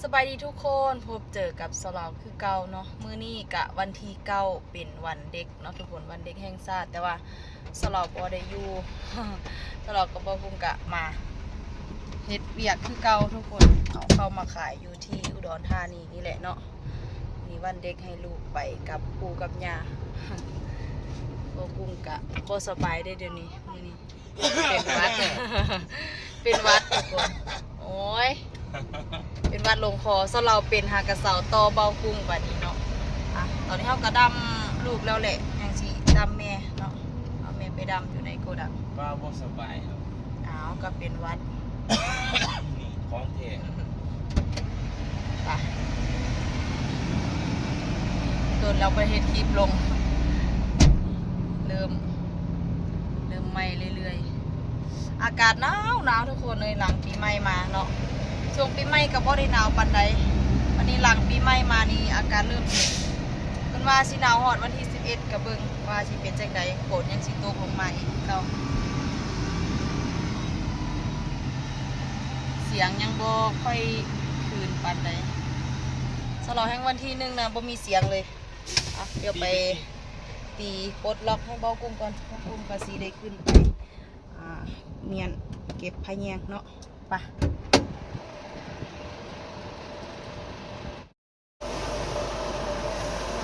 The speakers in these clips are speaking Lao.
ສະບາຍດີທຸກຄົນ, ພົບເຈີກັບສາວລາວຄືເກົ່າເນາະ. ມື້ນີ້ກະວັນທີເກົ້າ ເປັນວັນເດັກເນາະທຸກຄົນ, ວັນເດັກແຫ່ງຊາດ, ແຕ່ວ່າສາວລາວບໍ່ໄດ້ຢູ່, ສາວລາວກັບບ່າວກຸ້ງກະມາເຮັດວຽກຄືເກົ່າທຸກຄົນ. ເອົາເຂົ້າມາຂາຍຢູ່ທີ່ອຸດອນທານີນີ້ແຫຼະເນາະ. ມີວັນເດັກໃຫ້ລູກໄປກັບປູ່ກັບຍ່າ. ບ່າວກຸ້ງກະບໍ່ສະບາຍເດ້ດຽວນີ້, ມື້ນີ້ ເປັນຫວັດ ເປັນຫວັດທຸກຄົນ. ໂອ້ຍ ເປັນຫວັດລົງຄໍ. ສ່ວນລາວເປັນຫາກະເຊົາຕໍ່ບ່າວກຸ້ງບາດນີ້ເນາະ. ອ່ະ ຕອນນີ້ເຮົາກະດຳລູກແລ້ວແຫຼະ, ຍັງຊິດຳແມ່ເນາະ, ເອົາແມ່ໄປດຳຢູ່ໃນໂກດັງ. ວ່າບໍ່ສະບາຍ. ອ້າວ ກະເປັນຫວັດ ຂອງແທ້. ໄປ ໂດນແລ້ວບໍ່ໄດ້ເຮັດຄລິບລົງ. ເລີ່ມ ເລີ່ມໃໝ່ເລື້ອຍໆ. ອາກາດໜາວໆ ທຸກຄົນເອີຍ, ຫຼັງປີໃໝ່ມາເນາະ. ຊ່ວງປີໃໝ່ກະບໍ່ໄດ້ໜາວປານໃດ, ບາດນີ້ຫຼັງປີໃໝ່ມານີ້ອາກາດເລີ່ມ ເພິ່ນວ່າຊິໜາວຮອດວັນທີສິບເອັດ ກະເບິ່ງວ່າຊິເປັນຈັ່ງໃດ, ຝົນຍັງຊິຕົກລົງມາອີກຄືເກົ່າ. ສຽງຍັງບໍ່ຄ່ອຍຄືນປານໃດ. ສະຫຼອງແຮ່ງວັນທີໜຶ່ງນະ ບໍ່ມີສຽງເລີຍ. ອ່ະ ດຽວໄປຕີປົດລັອກໃຫ້ບ່າວກຸ້ງກ່ອນ, ບ່າວກຸ້ງກະຊິໄດ້ຂຶ້ນໄປ ອ່າ ມ້ຽນເກັບພະແຍງເນາະ. ໄປ.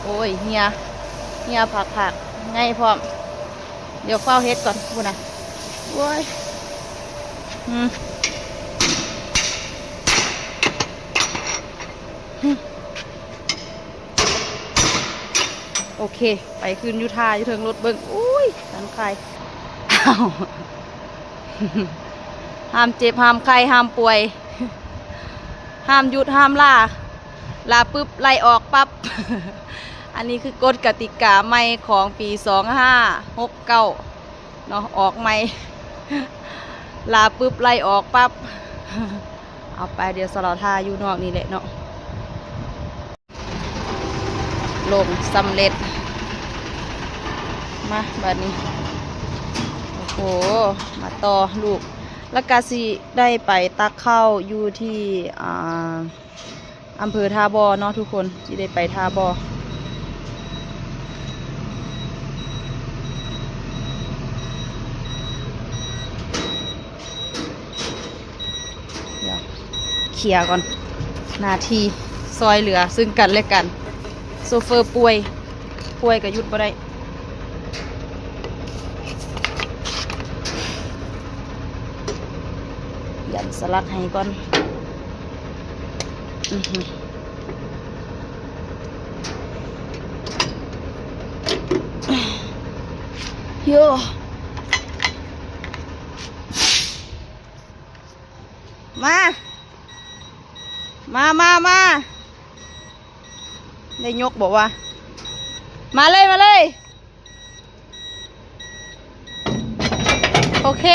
ໂອ້ຍ ເຫື່ອ ເຫື່ອພາກໆ ໃຫຍ່ພ້ອມ. ດຽວຟ້າວເຮັດກ່ອນ ພຸ້ນນະ. ໂອ້ຍ ອືມ ອືມ ໂອເຄ ໄປຂຶ້ນຢູ່ທ່າຢູ່ເທິງລົດເບິ່ງ. ໂອ້ຍ ສັນຄາຍ ຫ້າມເຈັບ ຫ້າມໄຂ້ ຫ້າມປ່ວຍ ຫ້າມຢຸດ ຫ້າມລາ ລາປຶບໄລ່ອອກປັບ. ອັນນີ້ຄືກົດກະຕິກາໃໝ່ຂອງປີສອງຫ້າຫົກເກົ້າເນາະ, ອອກໃໝ່ ລາປຶບໄລ່ອອກປັບ. ເອົາໄປ ດຽວສາວລາວຖ້າຢູ່ນອກນີ້ແຫຼະເນາະ. ລົງສຳເລັດ. ມາບາດນີ້ ໂອ້ໂຫ ມາຕໍ່ລູກ ແລ້ວກະຊິໄດ້ໄປຕັກເຂົ້າຢູ່ທີ່ ອ່າ ອຳເພີທ່າບໍ່ເນາະທຸກຄົນ, ຊິໄດ້ໄປທ່າບໍ່. ດຽວເຄຍກ່ອນ ໜ້າທີ່ຊ່ອຍເຫຼືອຊຶ່ງກັນແລະກັນ. ໂຊເຟີປ່ວຍ ປ່ວຍກະຢຸດບໍ່ໄດ້. ຢັນສະຫຼັກໃຫ້ກ່ອນ. ອືຫື ໂຍ ມາ ມາ ມາ ມາ. ໄດ້ຍົກບໍ່ວະ? ມາເລີຍ ມາເລີຍ. ໂອເຄ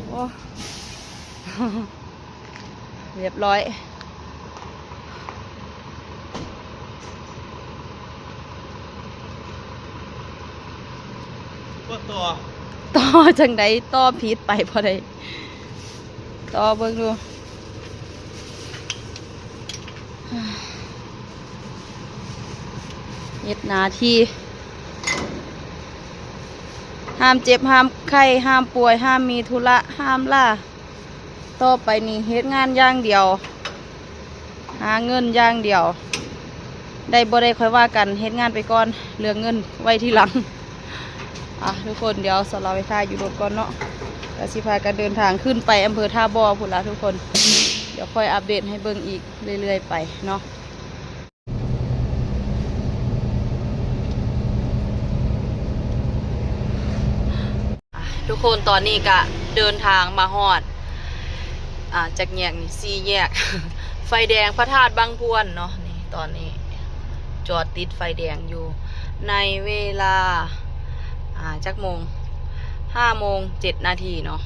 ໂອ້ ຮຽບຮ້ອຍ. ຕໍ່ ຕໍ່ຈັ່ງໃດ? ຕໍ່ຜິດໄປບໍ່ໄດ້. ຕໍ່ເບິ່ງດູ. ເຮັດໜ້າທີ່ ຫ້າມເຈັບ ຫ້າມໄຂ້ ຫ້າມປ່ວຍ ຫ້າມມີທຸລະ ຫ້າມລາ. ຕໍ່ໄປນີ້ເຮັດງານຢ່າງດຽວ ຫາເງິນຢ່າງດຽວ. ໄດ້ບໍ່ໄດ້ຄ່ອຍວ່າກັນ, ເຮັດງານໄປກ່ອນ, ເລື່ອງເງິນໄວ້ທີຫຼັງ. ອ່ະ ທຸກຄົນ ດຽວສາວລາວໄປຖ້າຢູ່ລົດກ່ອນເນາະ. ກະຊິພາກັນເດີນທາງຂຶ້ນໄປອຳເພີທ່າບໍ່ພຸ້ນລະທຸກຄົນ. ດຽວຄ່ອຍອັບເດດໃຫ້ເບິ່ງອີກເລື້ອຍໆໄປເນາະ. ອ່ະ ທຸກຄົນ ຕອນນີ້ກະເດີນທາງມາຮອດ ອ່າ ຈັກແຍກນີ້ ສີ່ແຍກ ໄຟແດງພະທາດບັງພວນເນາະ. ນີ້ ຕອນນີ້ຈອດຕິດໄຟແດງຢູ່ ໃນເວລາ ອ່າ ຈັກໂມງ? ຫ້າໂມງເຈັດນາທີເນາະ.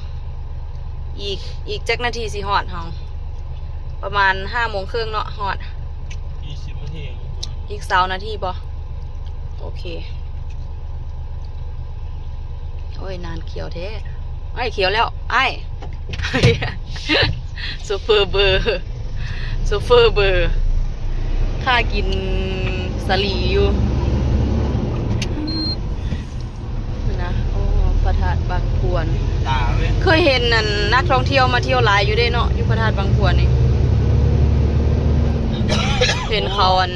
ອີກ ອີກຈັກນາທີຊິຮອດເຮົາ? ປະມານຫ້າໂມງເຄິ່ງເນາະ ຮອດ. ອີກສິບນາທີ ອີກຊາວນາທີບໍ່? ໂອເຄ. ໂອ້ຍ ນານຂຽວແທ້. ອ້າຍ ຂຽວແລ້ວ ອ້າຍ. ໂຊເຟີເບີ ໂຊເຟີເບີ ຄ່າກິນສາລີຢູ່ນະ. ໂອ້ ພະທາດບາງພວນ ເຄີຍເຫັນອັນນັກທ່ອງທ່ຽວມາທ່ຽວຫຼາຍຢູ່ເດ້ເນາະ ຢູ່ພະທາດບາງພວນນີ້. ເຫັນເຂົາອັນ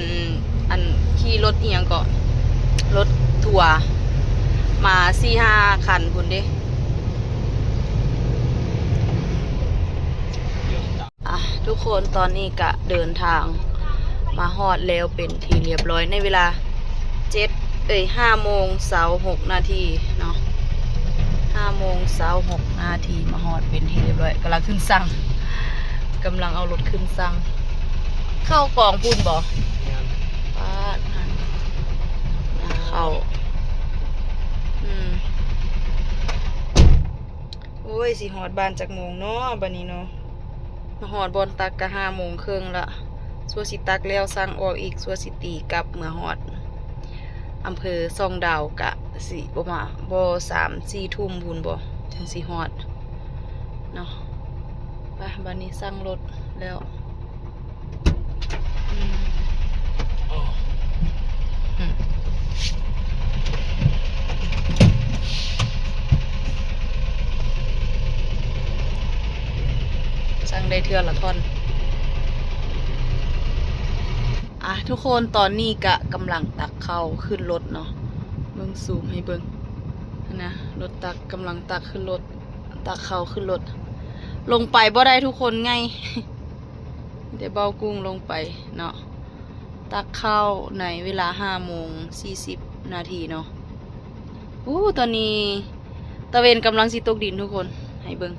ອັນຂີ່ລົດອີ່ຫຍັງເກາະ ລົດທົວມາສີ່ຫ້າຄັນພຸ້ນເດ້. ອ່ະ ທຸກຄົນ ຕອນນີ້ກະເດີນທາງມາຮອດແລ້ວເປັນທີ່ລຽບຮ້ອຍ ໃນເວລາເຈັດ ເອີຍ ຫ້າໂມງຊາວຫົກນາທີເນາະ ຫ້າໂມງຊາວຫົກນາທີ ມາຮອດເປັນທີ່ລຽບຮ້ອຍ ກຳລັງຂຶ້ນຊັງ ກຳລັງເອົາລົດຂຶ້ນຊັງ ເຂົ້າກອງພຸ້ນບໍ່? ແມ່ນ ປາດ ເຂົ້າ ອືມ ໂອ້ຍ ຊິຮອດບ້ານຈັກໂມງເນາະ ບາດນີ້ເນາະ. ມາຮອດບ່ອນຕັກກະຫ້າໂມງເຄິ່ງລະ ຊົ່ວຊິຕັກແລ້ວ ສັ່ງອອກອີກ ຊົ່ວຊິຕີກັບເມືອຮອດອຳເພີຊ່ອງດາວ ກະຊິບໍ່ມາ ບໍ່ ສາມສີ່ທຸ່ມພຸ້ນບໍ່ ຈັ່ງຊິຮອດເນາະ. ໄປ ບາດນີ້ສັ່ງລົດແລ້ວ. ອືມ ອືມ ສັ່ງໄດ້ເທື່ອລະທ່ອນ. ອ່ະ ທຸກຄົນ ຕອນນີ້ກະກຳລັງຕັກເຂົ້າຂຶ້ນລົດເນາະ ເບິ່ງ ຊູມໃຫ້ເບິ່ງຫັ້ນນະ ລົດຕັກ ກຳລັງຕັກຂຶ້ນລົດ ຕັກເຂົ້າຂຶ້ນລົດ ລົງໄປບໍ່ໄດ້ທຸກຄົນ ໄງ ມີແຕ່ເບົາກຸ້ງລົງໄປເນາະ. ຕັກເຂົ້າໃນເວລາຫ້າໂມງສີ່ສິບນາທີເນາະ. ໂອ້ ຕອນນີ້ຕາເວັນກຳລັງຊິຕົກດິນທຸກຄົນ ໃຫ້ເບິ່ງ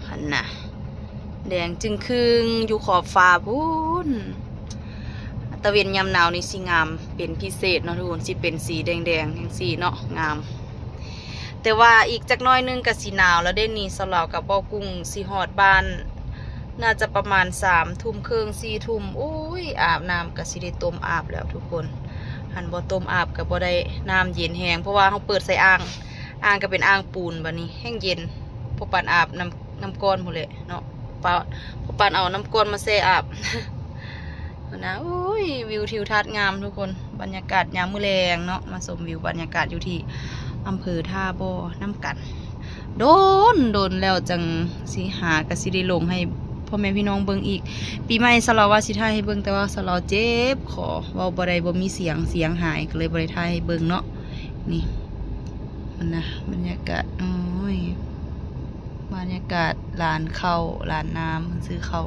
ຫັ້ນນະ ແດງຈຶ່ງຄຶ່ງຢູ່ຂອບຟ້າພຸ້ນ. ຕາເວັນຍາມໜາວນີ້ຊິງາມເປັນພິເສດເນາະທຸກຄົນ ຊິເປັນສີແດງໆ ຈັ່ງຊີ້ເນາະ ງາມ. ແຕ່ວ່າອີກຈັກໜ້ອຍໜຶ່ງກະຊິໜາວແລ້ວເດ້ນີ້ ສາວລາວກັບເບົາກຸ້ງຊິຮອດບ້ານ ໜ້າຈະປະມານສາມທຸ່ມເຄິ່ງ ສີ່ທຸ່ມ. ໂອ້ຍ ອາບນ້ຳກະຊິໄດ້ຕົ້ມອາບແລ້ວທຸກຄົນ ຄັນບໍ່ຕົ້ມອາບກະບໍ່ໄດ້ນ້ຳເຢັນແຮງ ເພາະວ່າເຮົາເປີດໃສ່ອ່າງ ອ່າງກະເປັນອ່າງປູນ ບາດນີ້ແຮງເຢັນ ພໍປານອາບນ້ຳ ນ້ຳກ້ອນພຸ້ນແຫຼະເນາະ ພໍປານ ພໍປານເອົານ້ຳກ້ອນມາແຊ່ອາບ. ນະ ໂອ້ຍ ວິວທິວທັດງາມທຸກຄົນ ບັນຍາກາດຍາມມື້ແລງເນາະ ມາຊົມວິວບັນຍາກາດຢູ່ທີ່ອຳເພີທ່າບໍ່ນຳກັນ. ດົນ ດົນແລ້ວຈັ່ງຊິຫາ ກະຊິໄດ້ລົງໃຫ້ພໍ່ແມ່ພີ່ນ້ອງເບິ່ງອີກ. ປີໃໝ່ສາວລາວວ່າຊິຖ່າຍໃຫ້ເບິ່ງ ແຕ່ວ່າສາວລາວເຈັບຄໍ ເວົ້າບໍ່ໄດ້ ບໍ່ມີສຽງ ສຽງຫາຍ ກະເລີຍບໍ່ໄດ້ຖ່າຍໃຫ້ເບິ່ງເນາະ. ນີ້ ຫັ້ນນະ ບັນຍາກາດ ໂອ້ຍ ບັນຍາກາດຮ້ານເຂົ້າ ຮ້ານນ້ຳ ຊື້ເຂົ້າ.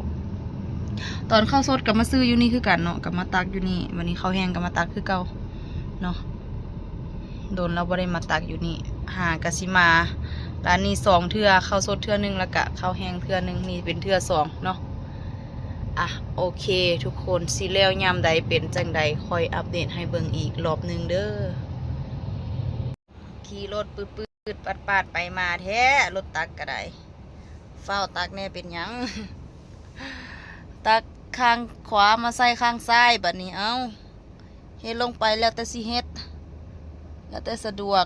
ຕອນເຂົ້າສົດກະມາຊື້ຢູ່ນີ້ຄືກັນເນາະ ກະມາຕັກຢູ່ນີ້ ບາດນີ້ເຂົ້າແຫ້ງກະມາຕັກຄືເກົ່າເນາະ. ດົນແລ້ວບໍ່ໄດ້ມາຕັກຢູ່ນີ້ ຫາກະຊິມາຮ້ານນີ້ສອງເທື່ອ ເຂົ້າສົດເທື່ອໜຶ່ງ ແລ້ວກະເຂົ້າແຫ້ງເທື່ອໜຶ່ງ ນີ້ເປັນເທື່ອສອງເນາະ. ອ່ະ ໂອເຄທຸກຄົນ ຊິແລ້ວຍາມໃດເປັນຈັ່ງໃດ ຄ່ອຍອັບເດດໃຫ້ເບິ່ງອີກລອບໜຶ່ງເດີ. ຂີ່ລົດປືດໆ ປາດໆ ໄປມາແທ້ ລົດຕັກກະໄດ້ ຟ້າວຕັກແດ່ເປັນຫຍັງ. ຕັກຂ້າງຂວາມາໃສ່ຂ້າງຊ້າຍ ບາດນີ້ ເອົ້າ ເຮັດລົງໄປແລ້ວແຕ່ຊິເຮັດ ແລ້ວແຕ່ສະດວກ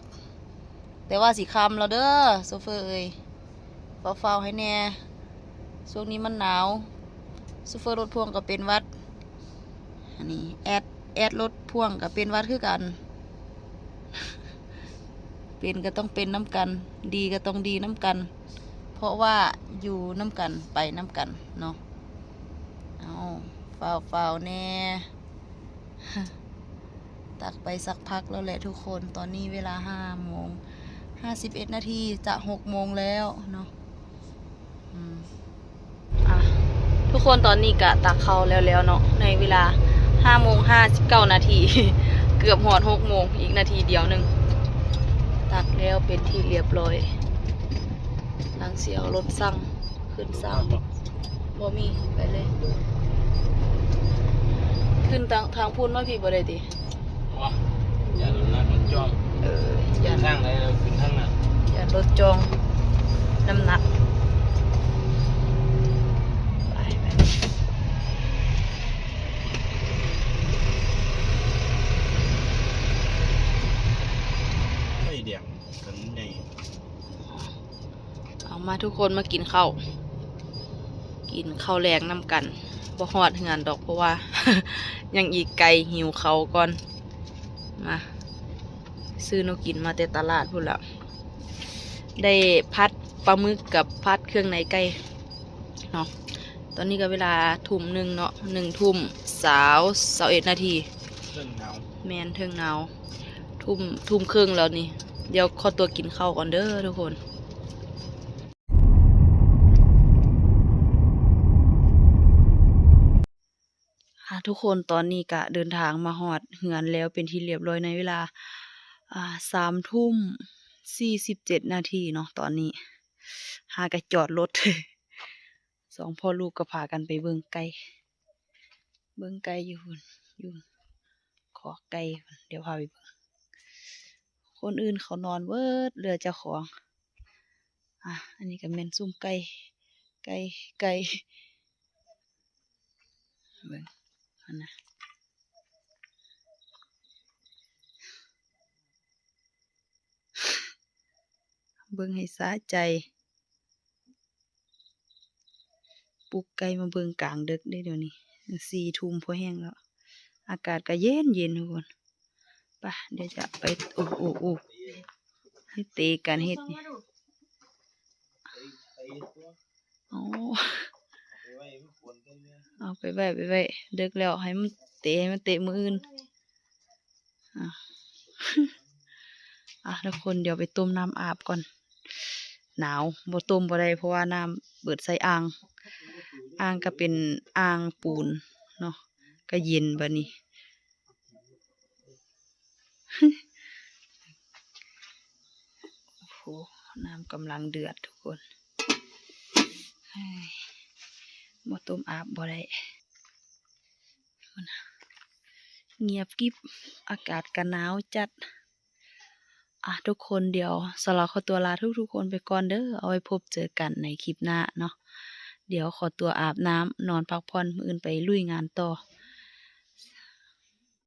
ແຕ່ວ່າຊິຄ່ຳແລ້ວເດີໂຊເຟີເອີຍ ຟ້າວໆ ໃຫ້ແດ່ ຊ່ວງນີ້ມັນໜາວ ໂຊເຟີລົດພ່ວງກະເປັນຫວັດ ອັນນີ້ແອດ ແອດລົດພ່ວງກະເປັນຫວັດຄືກັນ ເປັນກະຕ້ອງເປັນນຳກັນ ດີກະຕ້ອງດີນຳກັນ ເພາະວ່າຢູ່ນຳກັນ ໄປນຳກັນເນາະ. ເອົ້າ ຟ້າວໆ ແດ່ ຕັກໄປສັກພັກແລ້ວແຫຼະທຸກຄົນ ຕອນນີ້ເວລາຫ້າໂມງຫ້າສິບເອັດນາທີ ຈະຫົກໂມງແລ້ວເນາະ. ອືມ ອ່ະ ທຸກຄົນ ຕອນນີ້ກະຕັກເຂົ້າແລ້ວໆ ເນາະ ໃນເວລາຫ້າໂມງຫ້າສິບເກົ້ານາທີ ເກືອບຮອດຫົກໂມງ ອີກນາທີດຽວໜຶ່ງ ຕັກແລ້ວເປັນທີ່ລຽບຮ້ອຍ ຫຼັງຊິເອົາລົດຊັງຂຶ້ນຊັງ ບໍ່ມີ ໄປເລີຍ ຂຶ້ນທາງ ທາງພຸ້ນມາພີ້ບໍ່ໄດ້ຕິ? ບໍ່ ຢ້ານລົດຈອງ ເອີ ຢ້ານທາງໃດ ຂຶ້ນທາງນັ້ນ ຢ້ານລົດຈອງນ້ຳໜັກ ໄປ ໄປ ໄຟແດງ ຖະໜົນໃຫຍ່. ເອົາມາທຸກຄົນ ມາກິນເຂົ້າ ກິນເຂົ້າແລງນຳກັນ. ບໍ່ຮອດເຮືອນດອກ ເພາະວ່າ ຍັງອີກໄກ ຫິວເຂົ້າກ່ອນ. ມາ ຊື້ແນວກິນມາແຕ່ຕະຫຼາດພຸ້ນລະ. ໄດ້ຜັດປາໝຶກກັບຜັດເຄື່ອງໃນໄກ່ເນາະ. ຕອນນີ້ກໍເວລາທຸ່ມໜຶ່ງເນາະ ໜຶ່ງທຸ່ມຊາວ ຊາວເອັດນາທີ. ເທິງໜາວ ແມ່ນ ເທິງໜາວ. ທຸ່ມ ທຸ່ມເຄິ່ງແລ້ວນີ້. ດຽວຂໍຕົວກິນເຂົ້າກ່ອນເດີທຸກຄົນ. ອ່າ ທຸກຄົນ ຕອນນີ້ກະເດີນທາງມາຮອດເຮືອນແລ້ວເປັນທີ່ລຽບຮ້ອຍ ໃນເວລາ ອ່າ ສາມທຸ່ມສີ່ສິບເຈັດນາທີເນາະ. ຕອນນີ້ຫາກະຈອດລົດ ສອງພໍ່ລູກກໍພາກັນໄປເບິ່ງໄກ່ ເບິ່ງໄກ່ຢູ່ພຸ້ນ ຢູ່ຄອກໄກ່ພຸ້ນ. ດຽວພາໄປເບິ່ງ. ຄົນອື່ນເຂົານອນເບິດ ເຫຼືອເຈົ້າຂອງ. ອ່າ ອັນນີ້ກໍແມ່ນຊຸມໄກ່ ໄກ່ ໄກ່ ເບິ່ງຫັ້ນນະ ເບິ່ງໃຫ້ສະໃຈ. ປຸກໄກ່ມາເບິ່ງກາງດຶກເດ້ດຽວນີ້ ສີ່ທຸ່ມພໍແຮງແລ້ວ. ອາກາດກໍເຢັນໆ ທຸກຄົນ. ໄປ ດຽວຈະໄປ ໂອ້ ໂອ້ ໂອ້ ເຮັດເຕະກັນເຮັດນີ້. ໂອ້ ເອົາໄປໄວ້ ໄປໄວ້ ເດິກແລ້ວ ໃຫ້ມັນເຕະ ໃຫ້ມັນເຕະມື້ອື່ນ. ອ່າ ອ່າ ທຸກຄົນ ດຽວໄປຕົ້ມນ້ຳອາບກ່ອນ. ໜາວ ບໍ່ຕົ້ມບໍ່ໄດ້ ເພາະວ່ານ້ຳເປີດໃສ່ອ່າງ ອ່າງກໍເປັນອ່າງປູນເນາະ ກໍເຢັນບາດນີ້. ໂອ້ໂຫ ນ້ຳກຳລັງເດືອດທຸກຄົນ. ເຮີ້ຍ ບໍ່ຕົ້ມອາບບໍ່ໄດ້. ງຽບກິບ ອາກາດກະໜາວຈັດ. ອ່າ ທຸກຄົນ ດຽວສາວລາວຂໍຕົວລາທຸກໆຄົນໄປກ່ອນເດີ. ເອົາໄວ້ພົບເຈີກັນໃນຄລິບໜ້າເນາະ. ດຽວຂໍຕົວອາບນ້ຳ ນອນພັກຜ່ອນ ມື້ອື່ນໄປລຸຍງານຕໍ່.